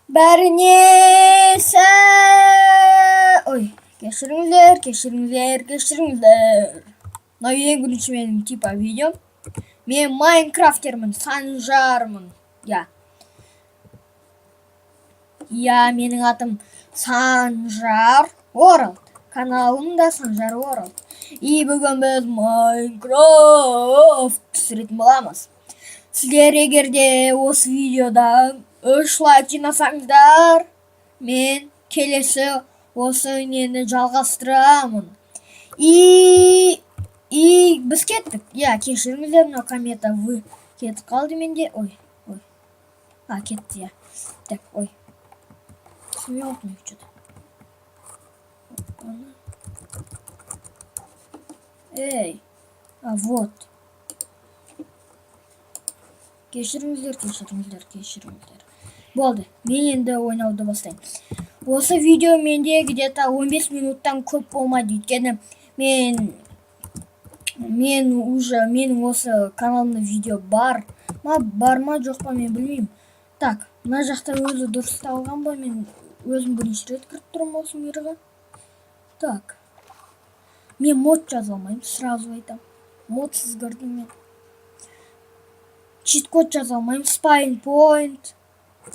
Бәріне ой, кешіріңіздер, кешіріңіздер, кешіріңіздер. Мынау ең бірінші менің типа видеом. Мен майнкрафтермін, Санжармын. Иә. Иә, менің атым Санжар World. Каналым да Санжар World. И бүгін біз Майнкрафт түсіретін боламыз. Сіздер егер де осы видеодан 3 лайк жинасаңыздар, мен келесі осы нені жалғастырамын. И біз кеттік. Иә, кешіріңіздер, мынау комета вы кетіп қалды менде. Ой, ой. А, кетті, иә. Так, ой. Түсінбей қалыппын что-то. Опана. Эй, а вот. Кешіріңіздер, кешіріңіздер, кешіріңіздер. Болды, мен енді ойнауды бастаймын. Осы видео менде где-то 15 минуттан көп болмайды, өйткені мен уже менің осы каналымда видео бар ма, бар ма, жоқ па, мен білмеймін. Так, мына жақта өзі дұрысталған ба? Мен өзім бірінші рет кіріп тұрмын осы мирға. Так. Мен мод жаза алмаймын, сразу айтамын. Модсыз кірдім мен. Чит-код жаза алмаймын. Spawn point,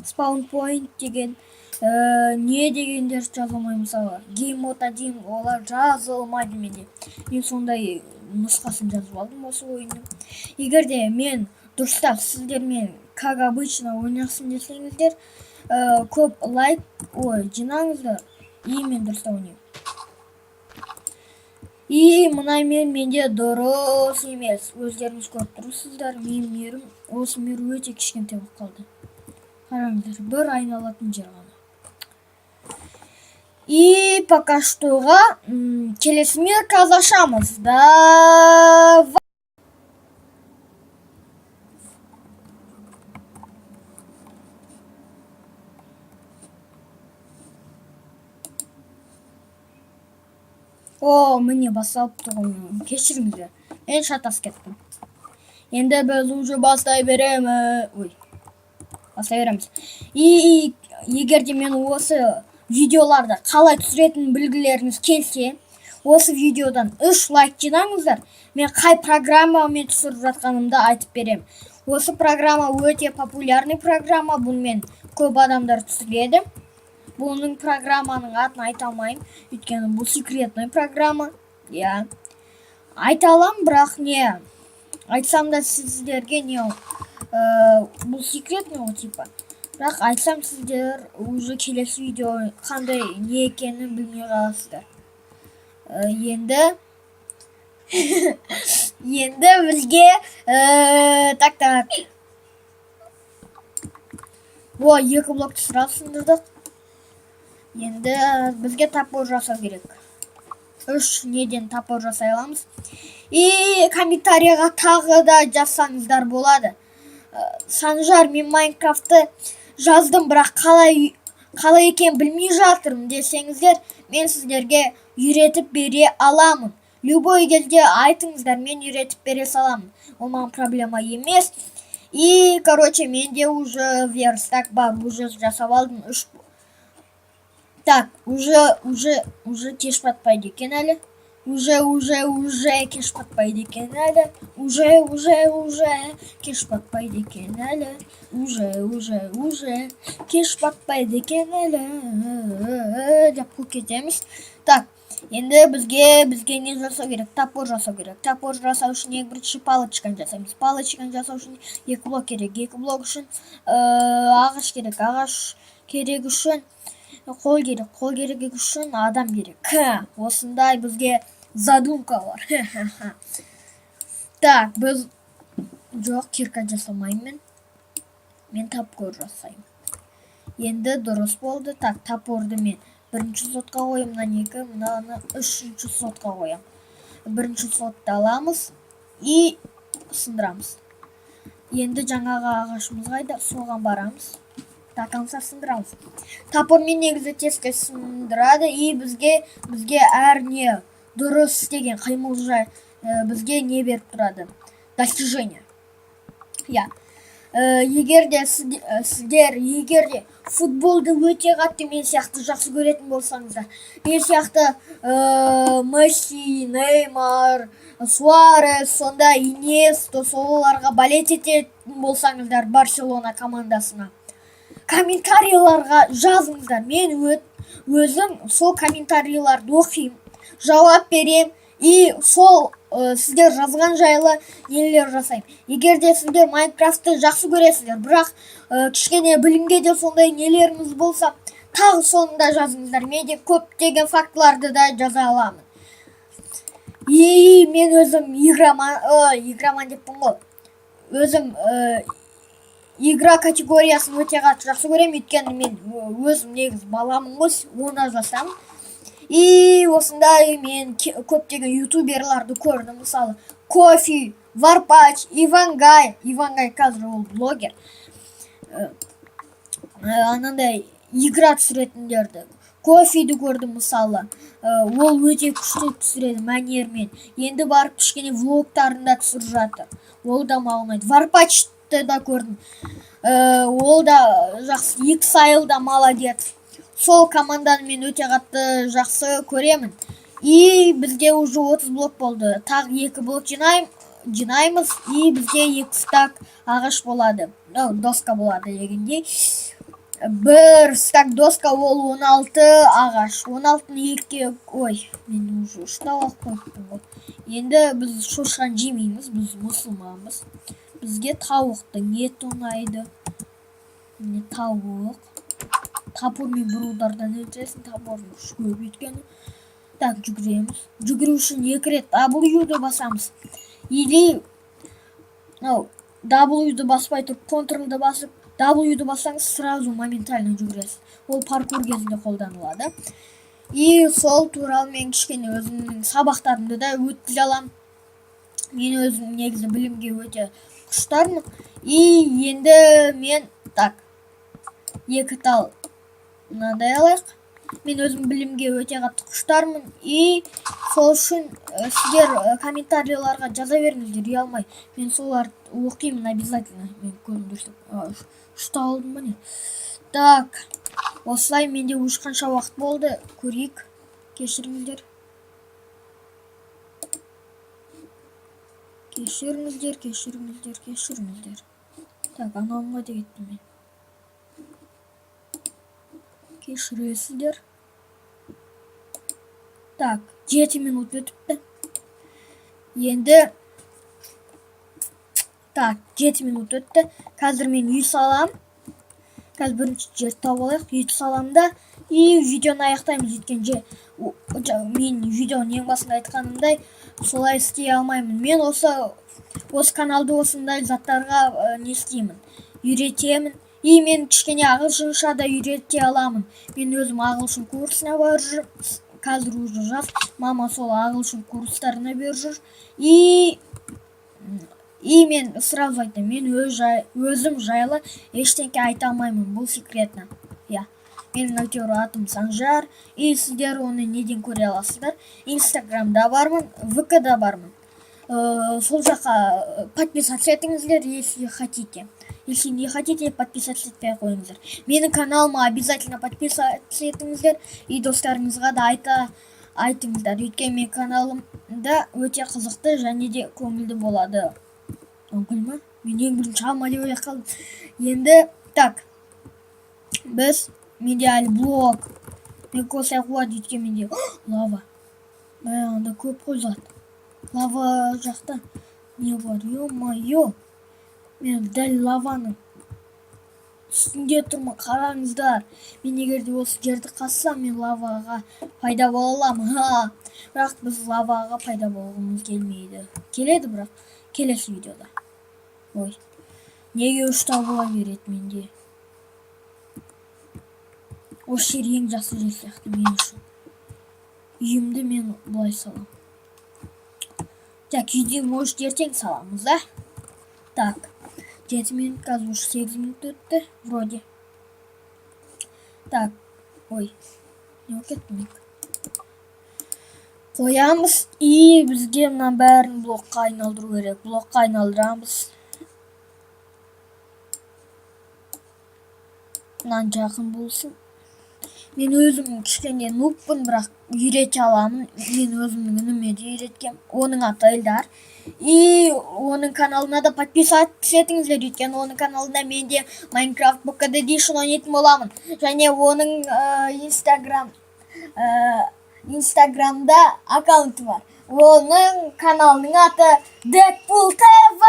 spawn point деген не дегендерді жаза алмаймын, мысалы. Game mode 1 олар жазылмайды менде. Мен сондай нұсқасын жазып алдым осы ойынның. Егер де мен дұрыстап сіздермен, как обычно, ойнасын десеңіздер, көп лайк ой жинаңыздар, и мен дұрыстап ойнаймын. И мына мир менде дұрыс емес. Өздеріңіз көріп тұрсыздар, менің мирім, осы мир өте кішкентай болып қалды. Қараңыздар, бір айналатын жер ғана. И пока что келесі мир қазір ашамыз. Давай. О, міне, басталыпты ғой. Кешіріңіздер. Мен шатасып кеттім. Енді біз уже бастай береміз. Ой. Бастай береміз. И егер де мен осы видеоларды қалай түсіретінін білгілеріңіз келсе, осы видеодан 3 лайк жинаңыздар. Мен қай программамен түсіріп жатқанымды айтып беремін. Осы программа өте популярный программа, бұнымен көп адамдар түсіреді. Бұның программаның атын айта алмаймын, өйткені бұл секретный программа. Иә. Айта аламын, бірақ не айтсам да сіздерге не бұл секретный ғой типа. Бірақ айтсам, сіздер уже келесі видео қандай не екенін білмей қаласыздар. Енді бізге так, так. О, екі блокты сразу сындырдық. Енді бізге топор жасау керек. Үш неден топор жасай аламыз. И комментарийға тағы да жазсаңыздар болады. Санжар, мен Майнкрафтты жаздым, бірақ қалай екенін білмей жатырмын десеңіздер, мен сіздерге үйретіп бере аламын. Любой кезде айтыңыздар, мен үйретіп бере саламын. Ол маған проблема емес. И, короче, менде уже верстак бар, уже жасап алдым. Үш. Так, уже кеш батпайды екен әлі. Уже, уже, уже кеш батпайды екен әлі. Уже, уже, уже кеш батпайды екен әлі. Уже, уже, уже кеш батпайды екен әлі. Деп қуып кетеміз. Так, енді бізге не жасау керек? Топор жасау керек. Топор жасау үшін ең бірінші палочканы жасаймыз. Палочканы жасау үшін екі блок керек. Екі блок үшін ағаш керек. Ағаш керек үшін қол керек. Қол керек үшін адам керек. Осындай бізге задумка бар. Так, біз жоқ, кирка жасамаймын мен. Мен топор жасаймын. Енді дұрыс болды. Так, топорды мен бірінші слотқа қоямын, мынаны екі, мынаны үшінші слотқа қоямын. Бірінші слотты аламыз и сындырамыз. Енді жаңағы ағашымыз қайда? Соған барамыз. До конца сындырамыз. Топормен негізі тез сындырады, и бізге әр не дұрыс істеген қимыл жай бізге не беріп тұрады? Достижение. Иә. Егер де сіздер егер де футболды өте қатты мен сияқты жақсы көретін болсаңыздар, мен сияқты Месси, Неймар, Суарес, сонда Иньеста, соларға болеть ететін болсаңыздар, Барселона командасына, комментарийларға жазыңыздар. Мен өзім сол комментарийларды оқимын, жауап берем и сол сіздер жазған жайлы нелер жасаймын. Егер де сіздер Майнкрафтты жақсы көресіздер, бірақ кішкене білімге де сондай нелеріңіз болса, тағы соны да жазыңыздар. Мен де көптеген фактыларды да жаза аламын. И мен өзім игроман, игроман деппін ғой, өзім игра категориясын өте қатты жақсы көремін, өйткені мен өзім негізі баламын ғой, 10 жастамын. И осындай мен көптеген ютуберларды көрдім, мысалы, Кофи, Варпач, Ивангай. Ивангай қазір ол блогер. Анандай игра түсіретіндерді, Кофиді көрдім, мысалы. Ол өте күшті түсіреді мәнермен. Енді барып кішкене влогтарын да түсіріп жатыр, ол да маған ұнайды. Варпачты да көрдім. Ол да жақсы. Иксайл да молодец. Сол команданы мен өте қатты жақсы көремін. И бізде уже 30 блок болды, тағы екі блок жинаймыз, и бізге екі стак ағаш болады, ну, доска болады дегендей. Бір стак доска ол 16 ағаш, 16-ны екіге. Ой, мен уже ұштап алып қойыппын ғой. Енді біз шошқаны жемейміз, біз мұсылманбыз. Бізге тауықтың еті ұнайды. Міне, тауық. Топормен бір удардан өлтіресің, топордың күші көп өйткені. Так, жүгіреміз. Жүгіру үшін екі рет W-ді басамыз или мынау W-ді баспай тұрып, Ctrl-ды басып, W-ді бассаңыз, сразу моментально жүгіресіз. Ол паркур кезінде қолданылады. И сол туралы мен кішкене өзімнің сабақтарымды да өткізе аламын. Мен өзім негізі білімге өте құштармын. И енді мен, так, екі тал мынандай алайық. Мен өзім білімге өте қатты құштармын, и сол үшін сіздер комментарийларға жаза беріңіздер ұялмай. Мен соларды оқимын обязательно. Мен көзім дұрыстап ұштап алдым ба, не? Так, осылай. Менде уже қанша уақыт болды, көрейік. Кешіріңіздер, кешіріңіздер, кешіріңіздер, кешіріңіздер. Так, анауын қайда кеттім мен? Кешіресіздер. Так, 7 минут өтіпті енді. Так, 7 минут өтті. Қазір мен үй салам. Қазір бірінші жер тауып алайық, үй саламын да, и видеоны аяқтаймыз, өйткені мен видеоның ең басында айтқанымдай, солай істей алмаймын. Мен осы каналды осындай заттарға не істеймін, үйретемін. И мен кішкене ағылшынша да үйрете аламын. Мен өзім ағылшын курсына барып жүрмін. Қазір уже жас, мама сол ағылшын курстарына беріп жүр. И мен сразу айтамын, мен өзім жайлы ештеңке айта алмаймын, бұл секретно, иә. Менің әйтеуір атым Санжар. И сіздер оны неден көре аласыздар? Инстаграмда бармын, ВК да бармын. Сол жаққа подписаться етіңіздер, если хотите. Если не хотите, подписаться етпей ақ қойыңыздар. Менің каналыма обязательно подписаться етіңіздер и достарыңызға да айтыңыздар, өйткені менің каналымда өте қызықты және де көңілді болады. Гүл ма? Мен ең бірінші алма деп ойлап қалдым енді. Так, біз, менде әлі блок, мен қосай қуады, өйткені менде лава. Мә, анда көп қой зат. Лава жақта не бар? Ё-моё, мен дәл лаваның үстінде тұрмын, қараңыздар. Мен егер де осы жерді қазсам, мен лаваға пайда бола аламын. Ха, бірақ біз лаваға пайда болғымыз келмейді. Келеді, бірақ келесі видеода. Ой, неге үш тал бола береді менде? Осы жер ең жақсы жер сияқты мен үшін. Үйімді мен былай саламын. Так, үйде, может, ертең саламыз да. Так, 7 минут, қазір уже 8 минут өтті вроде. Так, ой, не болып кетті? Мен қоямыз. И бізге мынаның бәрін блокқа айналдыру керек. Блокқа айналдырамыз. Мынаны жақын болсын. Мен өзім кішкене нубпын, бірақ үйрете аламын. Мен өзімнің ініме де үйреткем. Оның аты Эльдар. И оның каналына да подписаться етіңіздер, өйткені оның каналында мен де Minecraft Pocket Edition ойнайтын боламын. Және оның Инстаграмда аккаунты бар. Оның каналының аты Deadpool TV.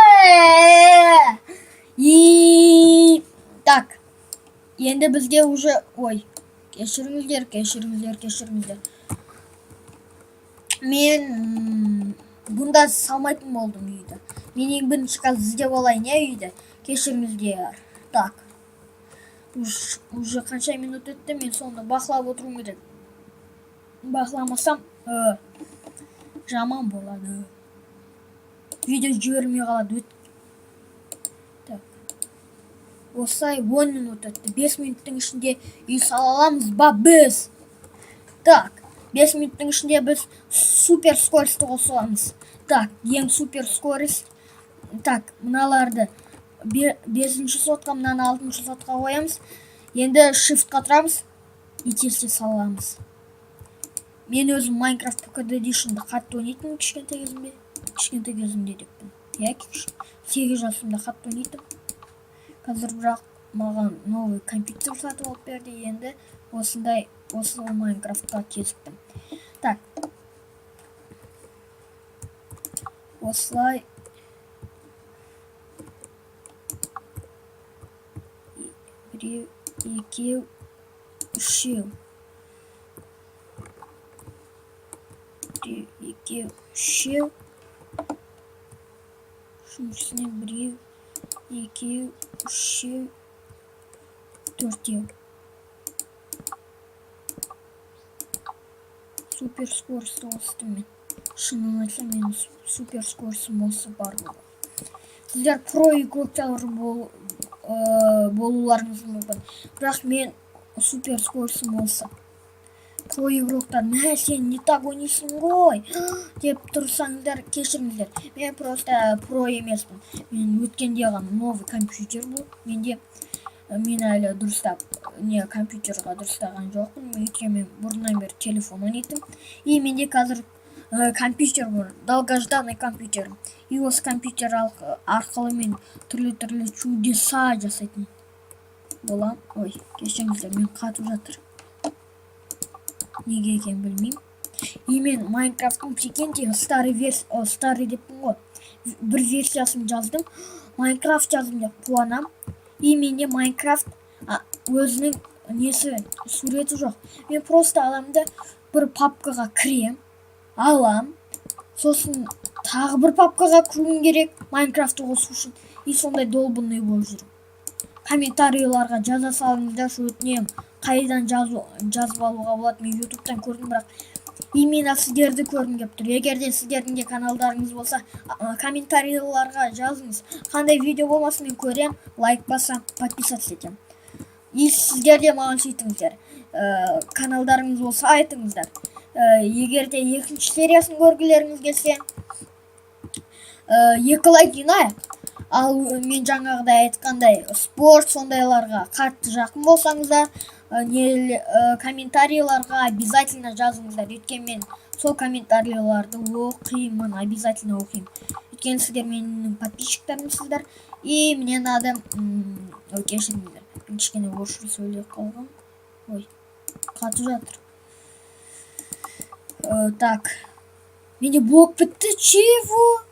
И так, енді бізге уже, ой, кешіріңіздер, кешіріңіздер, кешіріңіздер. Мен бұнда салмайтын болдым үйді. Мен ең бірінші қазір іздеп алайын, иә, үйді. Кешіріңіздер. Так. Уже қанша минут өтті, мен соны бақылап отыруым керек. Бақыламасам, жаман болады. Видео жібермей қалады. Так. Осылай 10 минут өтті. 5 минуттың ішінде үй сала аламыз ба біз? Так, 5 минуттың ішінде біз супер скоростьті қосамыз. Так, ең супер скорость. Так, мыналарды бесінші слотқа, мынаны алтыншы слотқа қоямыз. Енді shiftқа тұрамыз и тез тез саламыз. Мен өзім Minecraft Pocket Edition'ды қатты ойнайтынмын кішкентай кезімде. Кішкентай кезімде деппін. Иә, 8 жасымда қатты ойнайтынмын. Қазір бірақ маған новый компьютер сатып алып берді. Енді осындай осы Майнкрафтқа кезіктім. Так. Осылай біреу, екеу, үшеу. Біреу, екеу, үшеу. Үшіншісіне біреу, екеу, үшеу, төртеу. Супер скоростьті қостым мен. Шынын айтсам, менің супер скоростым осы бар болды. Сіздер про игроктар болуларыңыз мүмкін. Бірақ мен супер скоростым осы. Про игроктар, мә, сен не так ойнайсың ғой деп тұрсаңыздар, кешіріңіздер. Мен просто про емеспін. Мен өткенде ғана новый компьютер бұл. Менде мен әлі дұрыстап не компьютерға дұрыстаған жоқпын. Өйткені мен бұрыннан бері телефон ойнайтынмын. И менде қазір компьютер бар, долгожданный компьютер. И осы компьютер арқылы мен түрлі-түрлі чудеса жасайтын боламын. Ой, кешіріңіздер, мен қатып жатыр. Неге екенін білмеймін. И мен Майнкрафттың, прикиньте, старый версия, о, старый деппін ғой. Бір версиясын жаздым. Майнкрафт жаздым деп қуанам. И менде Майнкрафт өзінің несі, суреті жоқ. Мен просто аламын да бір папкаға кірем, алам, сосын тағы бір папкаға кіруім керек Майнкрафтты қосу үшін. И сондай долбанный болып жүрмін. Комментарийларға жаза салыңыздаршы, өтінемін. Қайдан жазып алуға болады? Мен ютубтан көрдім, бірақ именно сіздерді көргім келіп тұр. Егер де сіздердің де каналдарыңыз болса, комментарийларға жазыңыз. Қандай видео болмасын мен көрем, лайк басам, подписаться етемін. И сіздер де маған сөйтіңіздер. Каналдарыңыз болса айтыңыздар. Егер де екінші сериясын көргілеріңіз келсе, 2 лайк жинайық. Ал мен жаңағыдай айтқандай спорт сондайларға қатты жақын болсаңыздар, комментарийларға обязательно жазыңыздар. Өйткені мен сол комментарийларды оқимын, обязательно оқимын. Өйткені сіздер менің подписчиктарымсыздар. И мне надо, ой, кешіріңіздер, мен кішкене орысша сөйлеп қалғам. Ой, қатып жатыр. Так, менде блок бітті, чего?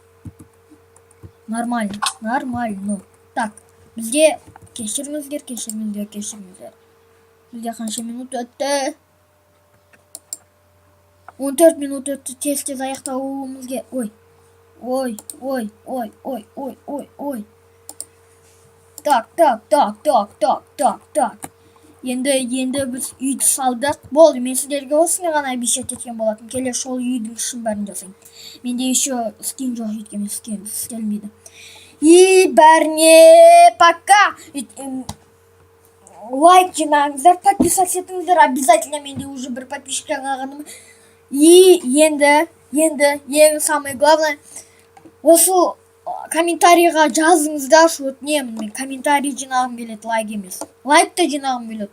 Нормально, нормально. Так, бізде, кешіріңіздер, кешіріңіздер, кешіріңіздер. Бізде қанша минут өтті? 14 минут өтті, тез-тез аяқтауымыз. Ой, ой, ой, ой, ой, ой, ой, ой. Так, так, так, так, так, так, так. Енді біз үйді салдық. Болды, мен сіздерге осыны ғана обещать еткен болатын. Келесі жолы үйдің ішін бәрін жасаймын. Менде еще скин жоқ, өйткені мен скин істелінбейді. И бәріне пока. Лайк жинаңыздар, подписаться етіңіздер. Обязательно, менде уже бір подписчик қалғаным. И енді, ең самый главное, осы Комментарийға жазыңыздаршы, өтінемін. Мен комментарий жинағым келеді, лайк емес. Лайк та жинағым келеді.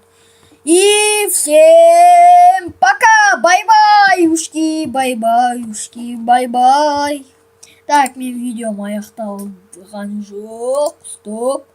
И всем пока! Бай-бай, ушки, бай-бай, ушки, бай-бай. Так, мен видеом аяқталған жоқ. Стоп.